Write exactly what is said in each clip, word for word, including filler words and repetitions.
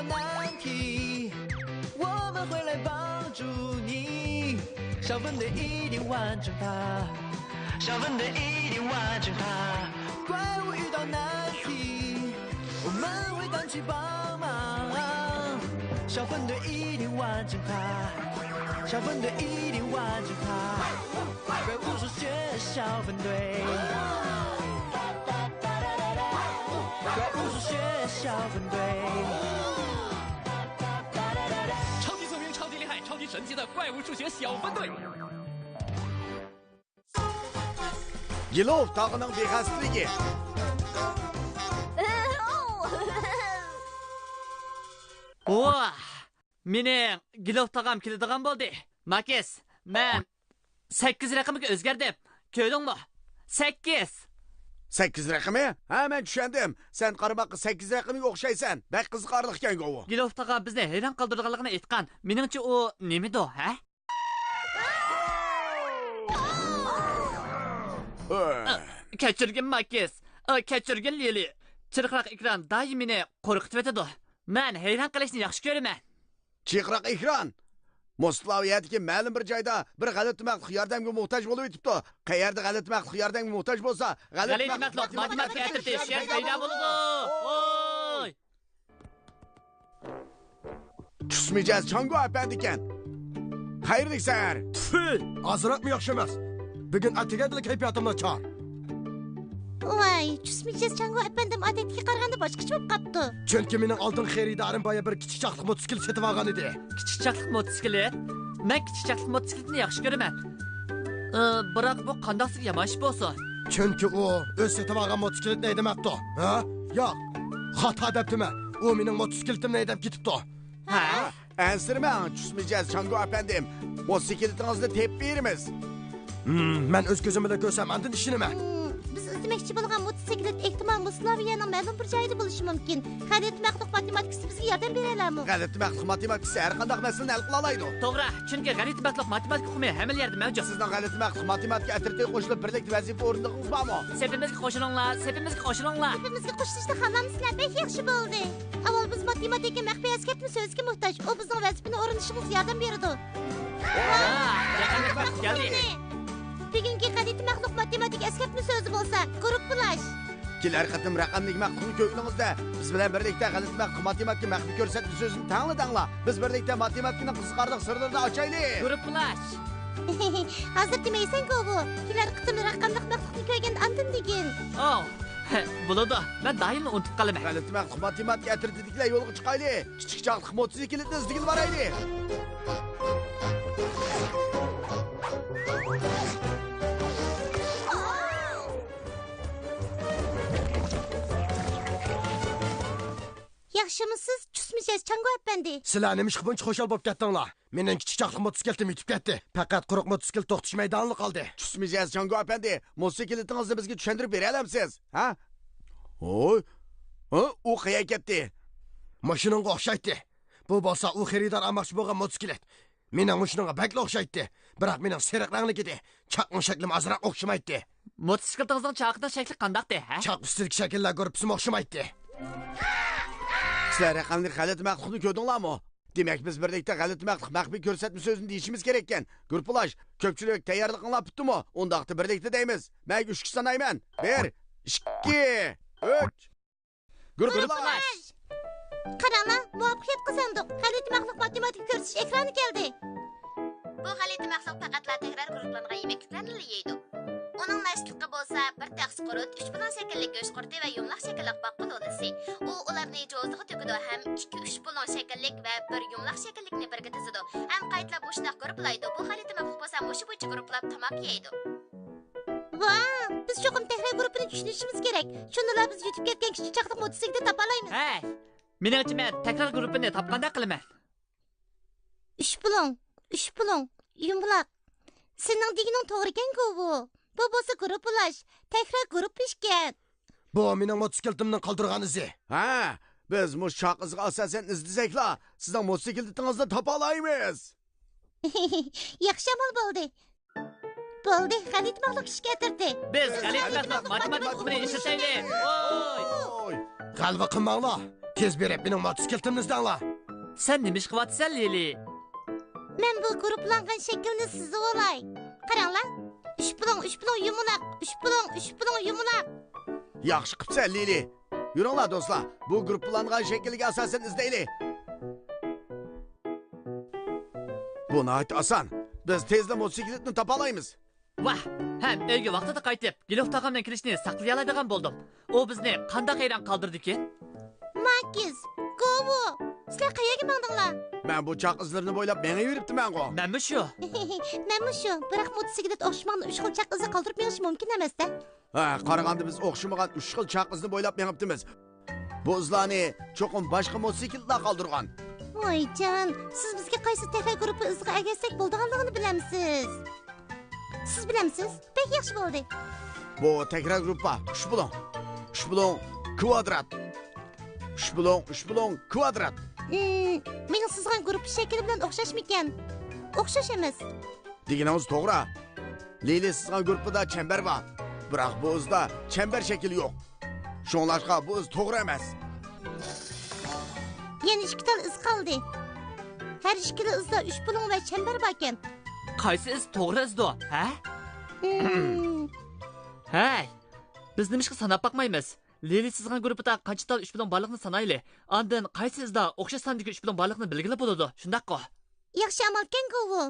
难题，我们会来帮助你。小分队一定完成它，小分队一定完成它。怪物遇到难题，我们会赶去帮忙。小分队一定完成它，小分队一定完成它。怪物数学小分队，怪物数学小分队。 超级聪明，超级厉害，超级神奇的怪物数学小分队。 گىلوف تاغىنىڭ بىخەستىلىكى. ۋاھ! مېنىڭ گىلوف تاغام كېلىدىغان بولدى. ماكىس، مەن سەككىز رەقەمگە ئۆزگەردىم. كۆردۈڭمۇ؟ سەككىز. سەككىز رەقىمى؟ ھە، مەن چۈشەندىم. سەن قارىماققا سەككىز رەقىمىگە ئوخشايسەن. بەك قىزىقارلىقكەن-غۇ. گىلوف تاغا بىزنى ھەيران قالدۇرىدىغانلىقىنى ئېيتقان. مېنىڭچە ئۇ نېمىدۇ، ھە؟ ئۆ. كەچۈرگىن، ماكىس. ئا، كەچۈرگىن، لىلى. چىرقىراق ئېكران دائىم مېنى قورقۇتۇۋېتىدۇ. مەن ھەيران قېلىشنى ياخشى كۆرىمەن. چىرقىراق ئېكران؟ موسلاۋىيەدىكى مەلۇم بىر جايدا بىر غەلىتە مەخلۇق ياردەمگە موھتاج بولۇۋېتىپتۇ. قەيەردە غەلىتە مەخلۇق ياردەمگە موھتاج بولسا، غەلىتە غەلىتە مەخلۇق مەخلۇق ماتېماتىكا ئەترىتى شەرت پەيدا بولىدۇ. ۋوي! چۈس مىجەز چاڭگو ئەپەندىكەن. خەيرلىك سەھەر. تۈفۈ! ئازراقمۇ ياخشى ئەمەس. بۈگۈن ئەتىگەندىلا كەيپىياتىم ناچار. ۋاي، چۈس مىجەز چاڭگو ئەپەندىم ئادەتتىكىگە قارىغاندا باشقىچە بولۇپ قاپتۇ. چۈنكى مېنىڭ ئالدىنقى خېرىدارىم بايا بىر كىچىك چاقلىق موتوسىكلىت سېتىۋالغان ئىدى. كىچىك چاقلىق موتوسىكلىت؟ مەن كىچىك چاقلىق موتوسىكلىتنى ياخشى كۆرىمەن. ئى، بىراق بۇ قانداقسىغا يامان ئىش بولسۇن؟ چۈنكى ئۇ ئۆزى سېتىۋالغان موتوسىكلىتنى ھەيدىمەپتۇ. ھە؟ ياق، خاتا دەپتىمەن. ئۇ مېنىڭ موتوسىكلىتىمنى ھەيدەپ كېتىپتۇ. ھە؟ ئەنسىرىمەڭ، چۈس مىجەز چاڭگو ئەپەندىم. موتوسىكلىتىڭىزنى تېپىپ بېرىمىز. ھىم، مەن ئۆز كۆزۈم بىلەن كۆرسەم، ئاندىن ئىشىنىمەن. ھىم، بىز ئىزدىمەكچى بولغان موتوسىكلىت ئېھتىمال موسلاۋىيەنىڭ مەلۇم بىر جايىدا بولۇشى مۇمكىن. غەلىتە مەخلۇق ماتېماتىكىسى بىزگە ياردەم بېرەلەرمۇ؟ غەلىتە مەخلۇق ماتېماتىكىسى ھەر قانداق مەسىلىنى ھەل قىلالايدۇ. توغرا، چۈنكى غەلىتە مەخلۇق ماتېماتىكا ئۇقۇمى ھەممىلا يەردە مەۋجۇت. سىزنىڭ غەلىتە مەخلۇق ماتېماتىكا ئەترىتىگە قوشۇلۇپ بىرلىكتە ۋەزىپە ئورۇندىغۇڭىز بارمۇ؟ سېپىمىزگە قوشۇلۇڭلار، سېپىمىزگە قوشۇلۇڭلار. سېپىمىزگە قوشۇلۇشنى خالامسىلەر؟ بەك ياخشى بولدى. ئاۋۋال بىز ماتېماتىكا مەخپىي ئەسكەرتمە سۆزىگە موھتاج. ئۇ بىزنىڭ ۋەزىپىنى ئورۇندىشىمىزغا ياردەم بېرىدۇ. ۋاھ! رەقەملىك ۋاقىت كەلدى. بۈگۈنكى غەلىتە مەخلۇق ماتېماتىكا ئەسكەرتمە سۆزى بولسا گۇرۇپپىلاش. كېلەر قېتىم رەقەملىك مەخلۇقنى كۆرگىنىڭىزدە، بىز بىلەن بىرلىكتە غەلىتە مەخلۇق ماتېماتىكا مەخپىي كۆرسەتمە سۆزىنى تەڭلىدىڭلار. بىز بىرلىكتە ماتېماتىكىنىڭ قىزىقارلىق سىرلىرىنى ئاچايلى. گۇرۇپپىلاش. ھازىر دېمەيسەنكۇ بۇ. كېلەر قېتىم رەقەملىك مەخلۇقنى كۆرگەندە ئاندىن دېگىن. ئاۋۇ. بولىدۇ. مەن دائىملا ئۇنتۇپ قالىمەن. غەلىتە مەخلۇق ماتېماتىكا ئەترىتىدىكىلەر يولغا چىقايلى. كىچىك چاقلىق موتوسىكلىتنى ئىزدىگىلى بارايلى. ياخشىمۇسىز، چۈس مىجەز چاڭگو ئەپەندى؟ سىلەر نېمىشقا بۇنچە خۇشال بولۇپ كەتتىڭلار؟ مېنىڭ كىچىك چاقلىق موتوسىكلىتىم يىتىپ كەتتى. پەقەت قۇرۇق موتوسىكلىت توختىتىش مەيدانىلا قالدى. چۈس مىجەز چاڭگو ئەپەندى، موتوسىكلىتىڭىزنى بىزگە چۈشەندۈرۈپ بېرەلەمسىز؟ ھە؟ ھوي. ھە؟ ئۇ قەيەرگە كەتتى؟ مۇشۇنىڭغا ئوخشايتتى. بۇ بولسا ئۇ خېرىدار ئالماقچى بولغان موتوسىكلىت. مېنىڭ مۇشۇنىڭغا بەكلا ئوخشايتتى. بىراق مېنىڭ سېرىق رەڭلىك ئىدى. چاقنىڭ شەكلىمۇ ئازراق ئوخشىمايتتى. موتوسىكلىتىڭىزنىڭ چاقىنىڭ شەكلى قانداقتى، ھە؟ چاق ئۈستىدىكى شەكىللەر گۇرۇپپىسىمۇ ئوخشىمايتتى. سىلەر رەقەملىك غەلىتە مەخلۇقنى كۆردۈڭلارمۇ؟ دېمەك، بىز بىرلىكتە غەلىتە مەخلۇق مەخپىي كۆرسەتمە سۆزىنى دېيىشىمىز كېرەككەن. گۇرۇپپىلاش، كۆپچىلىك، تەييارلىقىڭلار پۈتتىمۇ؟ ئۇنداقتا بىرلىكتە دەيمىز. مەن ئۈچكە سانايمەن. بىر، ئىككى، ئۈچ. گۇرۇپپىلاش. قاراڭلار، مۇۋەپپەقىيەت قازاندۇق. غەلىتە مەخلۇق ماتېماتىكا كۆرسىتىش ئېكرانى كەلدى. بۇ غەلىتە مەخلۇق پەقەتلا تەكرار گۇرۇپپىلانغان يېمەكلىكلەرنىلا يەيدۇ. ئۇنىڭ ناشتىلىقى بولسا بىر تەخسە قۇرۇت، ئۈچ بۇلۇڭ شەكىللىك گۆش قۇرۇتى ۋە يۇمىلاق شەكىللىك باققا لولىسى. ئۇ ئۇلارنى جوزىغا تۆكىدۇ ھەم ئىككى ئۈچ بۇلۇڭ شەكىللىك ۋە بىر يۇمىلاق شەكىللىكنى بىرگە تىزىدۇ ھەم قايتىلاپ مۇشۇنداق گۇرۇپپىلايدۇ. بۇ غەلىتە مەخلۇق بولسا مۇشۇ بويىچە گۇرۇپپىلاپ تاماكا يەيدۇ. ۋاھ، بىز چوقۇم تەكرار گۇرۇپپىنى چۈشىنىشىمىز كېرەك. شۇندىلا بىز يۈتۈپ كەتكەن كىچىك چاقلىق موتوسىكلىتنى تاپالايمىز. ھەي، مېنىڭچە مەن تەكرار گۇرۇپپىنى تاپقاندەك قىلىمەن. ئۈچ بۇلۇڭ، ئۈچ بۇلۇڭ، يۇمىلاق. سېنىڭ دېگىنىڭ توغرىكەنكۇ بۇ. بۇ بولسا گۇرۇپپىلاش، تەكرار گۇرۇپپا ئىكەن. بۇ مېنىڭ موتوسىكلىتىمنىڭ قالدۇرغان ئىزى. ھە، بىز مۇشۇ چاق ئىزىغا ئاساسەن ئىزدىسەكلا، سىزنىڭ موتوسىكلىتىڭىزنى تاپالايمىز. ياخشى ئامال بولدى. بولدى، غەلىتە مەخلۇق ئىشىكى ئەترىتى. بىز غەلىتە مەخلۇق ماتېماتىكا ئۇقۇمىنى ئىشلىتەيلى. ۋوي! ۋوي! غەلۋە قىلماڭلار. تېز بېرىپ مېنىڭ موتوسىكلىتىمنى ئىزدەڭلار. سەن نېمە ئىش قىلىۋاتىسەن، لىلى؟ مەن بۇ گۇرۇپپىلاڭغان شەكىلنى سىزىۋالاي. قاراڭلار. ئۈچ بۇلۇڭ، ئۈچ بۇلۇڭ يۇمىلاق، ئۈچ بۇلۇڭ، ئۈچ بۇلۇڭ يۇمىلاق. ياخشى قىپسەن، لىلى. يۈرۈڭلار، دوستلار، بۇ گۇرۇپپىلانغان شەكىلگە ئاساسەن ئىزدەيلى. بۇ ناھايىتى ئاسان. بىز تېزلا موتوسىكلىتنى تاپالايمىز. ۋاھ! ھەم ئۆيگە ۋاقتىدا قايتىپ، گىلوف تاغامنىڭ كېلىشىنى ساقلىيالايدىغان بولدۇم. ئۇ بىزنى قانداق ھەيران قالدۇرىدىكىن؟ ماكىز، گوۋۇ، سىلەر قەيەرگە ماڭدىڭلار؟ مەن بۇ چاق ئىزلىرىنى بويلاپ مېڭىۋېرىپتىمەنغۇ. مەنمۇ شۇ. مەنمۇ شۇ. بىراق موتوسىكلىت ئوخشىمىغان ئۈچ خىل چاق ئىزى قالدۇرۇپ مېڭىشى مۇمكىن ئەمەس-دە. ھە، قارىغاندا بىز ئوخشىمىغان ئۈچ خىل چاق ئىزنى بويلاپ مېڭىپتىمىز. بۇ ئىزلارنى چوقۇم باشقا موتوسىكلىتلار قالدۇرغان. ۋايجان، سىز بىزگە قايسى تەكرار گۇرۇپپا ئىزىغا ئەگەشسەك بولىدىغانلىقىنى بىلەمسىز؟ سىز بىلەمسىز؟ بەك ياخشى بولدى. بۇ تەكرار گۇرۇپپا، ئۈچ بۇلۇڭ. ئۈچ بۇلۇڭ، كۋادرات. ئۈچ بۇلۇڭ، ئۈچ بۇلۇڭ، كۋادرات. ئىم، مېنىڭ سىزغان گۇرۇپپا شەكلى بىلەن ئوخشاشمىكەن؟ ئوخشاش ئەمەس. دېگىنىڭىز توغرا. لىلى سىزغان گۇرۇپپىدا چەمبەر بار. بىراق بۇ ئىزدا چەمبەر شەكلى يوق. شۇڭلاشقا بۇ ئىز توغرا ئەمەس. يەنە ئىككى تال ئىز قالدى. ھەر ئىككىلا ئىزدا ئۈچ بۇلۇڭ ۋە چەمبەر باركەن. قايسى ئىز توغرا ئىزدۇ، ھە؟ ھىم. ھەي، بىز نېمىشقا ساناپ باقمايمىز؟ لىلى سىزغان گۇرۇپپىدا قانچە تال ئۈچ بۇلۇڭ بارلىقىنى سانايلى. ئاندىن قايسى ئىزدا ئوخشاش ساندىكى ئۈچ بۇلۇڭ بارلىقىنى بىلگىلى بولىدۇ، شۇنداققۇ؟ ياخشى ئامالكەن، گوۋۇ.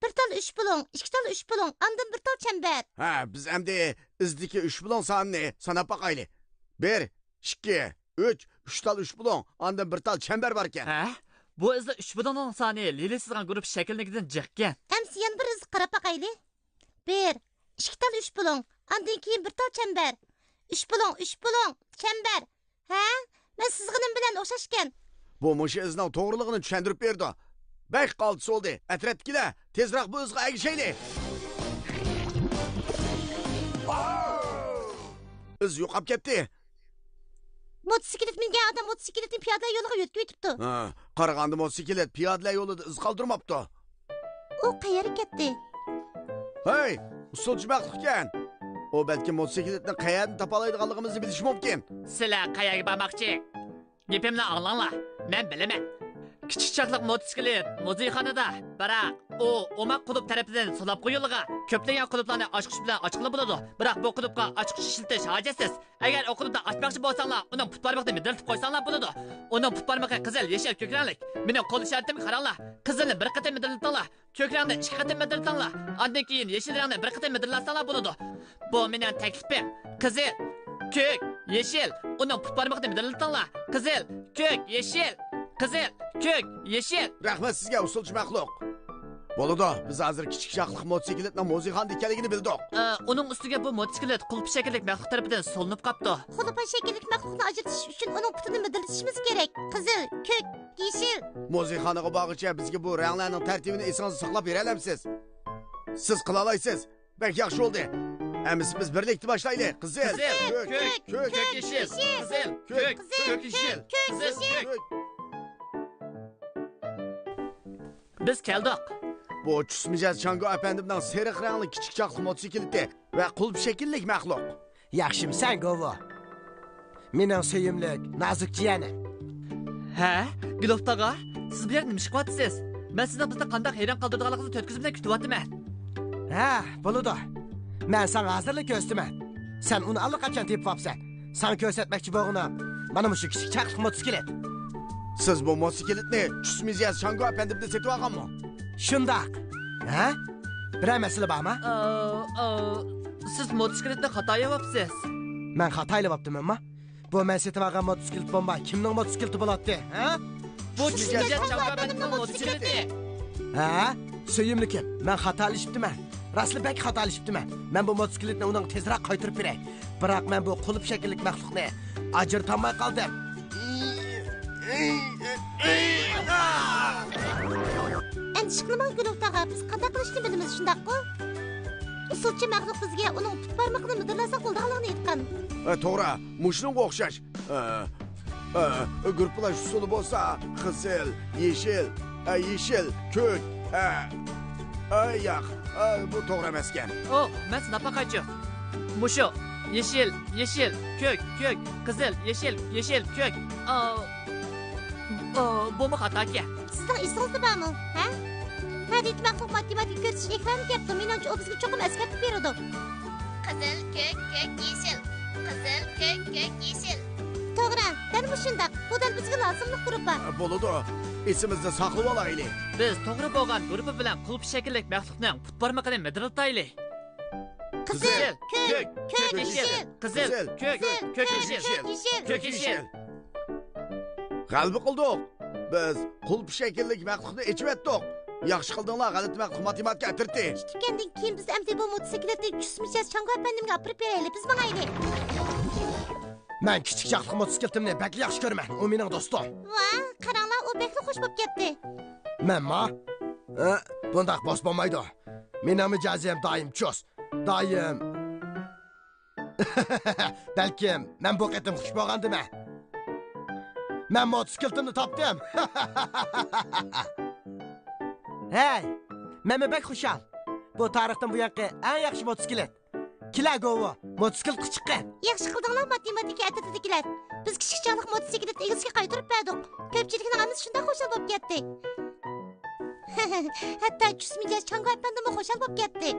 بىر تال ئۈچ بۇلۇڭ، ئىككى تال ئۈچ بۇلۇڭ، ئاندىن بىر تال چەمبەر. ھە، بىز ئەمدى ئىزدىكى ئۈچ بۇلۇڭ سانىنى ساناپ باقايلى. بىر، ئىككى، ئۈچ، ئۈچ تال ئۈچ بۇلۇڭ، ئاندىن بىر تال چەمبەر باركەن. ھە؟ بۇ ئىزدا ئۈچ بۇلۇڭنىڭ سانى لىلى سىزغان گۇرۇپپا شەكلىنىڭكىدىن جىقكەن. ئەمسە يەنە بىر ئىزغا قاراپ باقايلى. بىر، ئىككى تال ئۈچ بۇلۇڭ، ئاندىن كېيىن بىر تال چەمبەر. ئۈچ بۇلۇڭ، ئۈچ بۇلۇڭ، چەمبەر. ھە؟ مەن سىزغىنىم بىلەن ئوخشاشكەن. بۇ مۇشۇ ئىزنىڭ توغرىلىقىنى چۈشەندۈرۈپ بېرىدۇ. بەك قالتىس بولدى. ئەترەتتىكىلەر، تېزراق بۇ ئىزغا ئەگىشەيلى. ئىز يوقاپ كەتتى. موتوسىكلىت مىنگەن ئادەم موتوسىكلىتنى پىيادىلەر يولىغا يۆتكىۋېتىپتۇ. ھە، قارىغاندا موتوسىكلىت پىيادىلەر يولىدا ئىز قالدۇرماپتۇ. ئۇ قەيەرگە كەتتى؟ ھەي، ئۇسسۇلچى مەخلۇقكەن. ئۇ بەلكىم موتوسىكلىتنى قەيەردىن تاپالايدىغانلىقىمىزنى بىلىشى مۇمكىن. سىلەر قەيەرگە بارماقچى؟ گېپىمنى ئاڭلاڭلار، مەن بىلىمەن. كىچىك چاقلىق موتوسىكلىت مۇزېيخانىدا، بىراق ئۇ ئوماق قۇلۇپ تەرىپىدىن سولاپ قويۇلغان. كۆپلىگەن قۇلۇپلارنى ئاچقۇچ بىلەن ئاچقىلى بولىدۇ، بىراق بۇ قۇلۇپقا ئاچقۇچ ئىشلىتىش ھاجەتسىز. ئەگەر ئۇ قۇلۇپنى ئاچماقچى بولساڭلار، ئۇنىڭ پۇت بارمىقىنى مىدىرلىتىپ قويساڭلار بولىدۇ. ئۇنىڭ پۇت بارمىقى قىزىل، يېشىل، كۆك رەڭلىك. مېنىڭ قول ئىشارىتىمگە قاراڭلار. قىزىلنى بىر قېتىم مىدىرلىتىڭلار. كۆك رەڭنى ئىككى قېتىم مىدىرلىتىڭلار. ئاندىن كېيىن يېشىل رەڭنى بىر قېتىم مىدىرلاتساڭلار بولىدۇ. بۇ مېنىڭ تەكلىپىم. قىزىل، كۆك، يېشىل. ئۇنىڭ پۇت بارمىقىنى مىدىرلىتىڭلار. قىزىل، كۆك، يېشىل. قىزىل، كۆك، يېشىل. رەھمەت سىزگە، ئۇسسۇلچى مەخلۇق. بولىدۇ، بىز ھازىر كىچىك چاقلىق موتوسىكلىتنىڭ مۇزېيخانىدا ئىكەنلىكىنى بىلدۇق. ئە، ئۇنىڭ ئۈستىگە بۇ موتوسىكلىت قۇلۇپا شەكىللىك مەخلۇق تەرىپىدىن سولىنىپ قاپتۇ. قۇلۇپا شەكىللىك مەخلۇقنى ئاجرىتىش ئۈچۈن ئۇنىڭ پۇتىنى مىدىرلىتىشىمىز كېرەك. قىزىل، كۆك، يېشىل. مۇزېيخانىغا بارغۇچە بىزگە بۇ رەڭلەرنىڭ تەرتىپىنى ئېسىڭىزدە ساقلاپ بېرەلەمسىز؟ سىز قىلالايسىز. بەك ياخشى بولدى. ئەمىسە بىز بىرلىكتە باشلايلى. قىزىل، قىزىل، كۆك، كۆك، كۆك، كۆك، يېشىل. يېشىل. قىزىل، كۆك، كۆك، يېشىل. قىزىل، كۆك. بىز كەلدۇق. بۇ چۈس مىجەز چاڭگو ئەپەندىمنىڭ سېرىق رەڭلىك كىچىك چاقلىق موتوسىكلىتى ۋە قۇلۇپ شەكىللىك مەخلۇق. ياخشىمسەن، گوۋۇ؟ مېنىڭ سۆيۈملۈك، نازۇك جىيەنىم. ھە، گۈلوف تاغا، سىز بۇ يەردە نېمە ئىش قىلىۋاتىسىز؟ مەن سىزنىڭ بىزنى قانداق ھەيران قالدۇرىدىغانلىقىڭىزنى تۆت كۆزۈم بىلەن كۈتۈۋاتىمەن. ھە، بولىدۇ. مەن ساڭا ھازىرلا كۆرسىتىمەن. سەن ئۇنى ئاللىقاچان تېپىۋاپسەن. ساڭا كۆرسەتمەكچى بولغىنىم مانا مۇشۇ كىچىك چاقلىق موتوسىكلىت. سىز بۇ موتوسىكلىتنى چۈس مىجەز شاڭگو ئەپەندىمدىن سېتىۋالغانمۇ؟ شۇنداق. ھە؟ بىرەر مەسىلە بارمۇ؟ ئا، ئا، سىز موتوسىكلىتنى خاتا ئېلىۋاپسىز. مەن خاتا ئېلىۋاپتىمەنما؟ بۇ مەن سېتىۋالغان موتوسىكلىت بولماي كىمنىڭ موتوسىكلىتى بولاتتى، ھە؟ بۇ چۈشكۈنچە چاڭگا ئەپەندىمنىڭ موتوسىكلىتى. ھە؟ سۆيۈملۈكۈم، مەن خاتالىشىپتىمەن. راستلا بەك خاتالىشىپتىمەن. مەن بۇ موتوسىكلىتنى ئۇنىڭغا تېزراق قايتۇرۇپ بېرەي. بىراق مەن بۇ قۇلۇپ شەكىللىك مەخلۇقنى ئاجرىتالماي قالدىم. ئەندىشە قىلماڭ، گۈلۇھ تاغا، بىز قانداق قىلىشنى بىلىمىز، شۇنداققۇ؟ ئۇسسۇلچى مەخلۇق بىزگە ئۇنىڭ پۇت بارمىقىنى مىدىرلاساق بولىدىغانلىقىنى ئېيتقان. ئە، توغرا، مۇشۇنىڭغا ئوخشاش. ئە، ئە، گۇرۇپپىلاش ئۇسۇلى بولسا قىزىل، يېشىل، ئە، يېشىل، كۆك، ئە، ئە، ياق، ئە، بۇ توغرا ئەمەسكەن. ئو، مەن سىناپ باقايچۇ. مۇشۇ. يېشىل، يېشىل، كۆك، كۆك، قىزىل، يېشىل، يېشىل، كۆك. ئا، ئا، بۇمۇ خاتاكەن. سىزنىڭ ئېسىڭىزدە بارمۇ؟ ھە؟ ھە، رىتمىكلىق ماتېماتىكا كۆرسىتىش ئېكرانى كەپتۇ. مېنىڭچە، ئۇ بىزگە چوقۇم ئەسكەرتىپ بېرىدۇ. قىزىل، كۆك، كۆك، يېشىل. قىزىل، كۆك، كۆك، يېشىل. توغرا، دەل مۇشۇنداق. بۇ دەل بىزگە لازىملىق گۇرۇپپا. بولىدۇ. ئېسىمىزدە ساقلىۋالايلى. بىز توغرا بولغان گۇرۇپپا بىلەن قۇلۇپ شەكىللىك مەخلۇقنىڭ پۇت بارمىقىنى مىدىرلىتايلى. قىزىل، كۆك، كۆك، يېشىل. قىزىل، كۆك، كۆك، يېشىل. كۆك، يېشىل. كۆك، يېشىل. غەلىبە قىلدۇق. بىز قۇلۇپ شەكىللىك مەخلۇقنى ئېچىۋەتتۇق. ياخشى قىلدىڭلار، غەلىتە مەخلۇق ماتېماتىكا ئەترىتى. ئىكەندىن كېيىن بىز ئەمدى بۇ موتوسىكلېتنى چۈس مىجەز چاڭگۇ ئەپەندىمگە ئاپىرىپ بېرەيلى. بىز ماڭايلى. مەن كىچىك چاغلىق موتوسىكلېتىمنى بەك ياخشى كۆرىمەن. ئۇ مېنىڭ دوستۇم. ۋا، قاراڭلار، ئۇ بەكلا خوش بولۇپ كەتتى. مەنما؟ ئە، بۇنداق بولسا بولمايدۇ. مېنىڭ مىجەزىم دائىم چۇس. دائىم. بەلكىم مەن بۇ قېتىم خوش بولغاندىمەن. مەن موتوسىكلېتىمنى تاپتىم. ھەي، مەنمۇ بەك خۇشال. بۇ تارىختىن بۇيانقى ئەڭ ياخشى موتوسىكلېت. كېلە، گوۋۇ، موتوسىكلېتقا چىققىن. ياخشى قىلدىڭلار، ماتېماتىكا ئەترىتىدىكىلەر. بىز كىچىك چاغلىق موتوسىكلېت ئىگىسىگە قايتۇرۇپ بەردۇق. كۆپچىلىكنىڭ ھەممىسى شۇنداق خۇشال بولۇپ كەتتى. ھەتتا چۈس مىجەز چاڭگۇ ئەپەندىمۇ خۇشال بولۇپ كەتتى.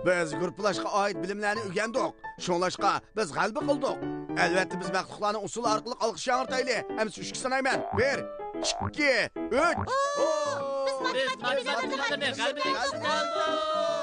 بىز گۇرۇپپىلاشقا ئائىت بىلىملەرنى ئۆگەندۇق. شۇڭلاشقا بىز غەلىبە قىلدۇق. ئەلۋەتتە، بىز مەخلۇقلارنى ئۇسسۇل ئارقىلىق ئالقىش ياڭرىتايلى. ئەمىسە ئۈچكە سانايمەن. بىر، ئىككى، ئۈچ. بىز ماتېماتىكا بىلىملىرىنى غەلىبە قىلدۇق.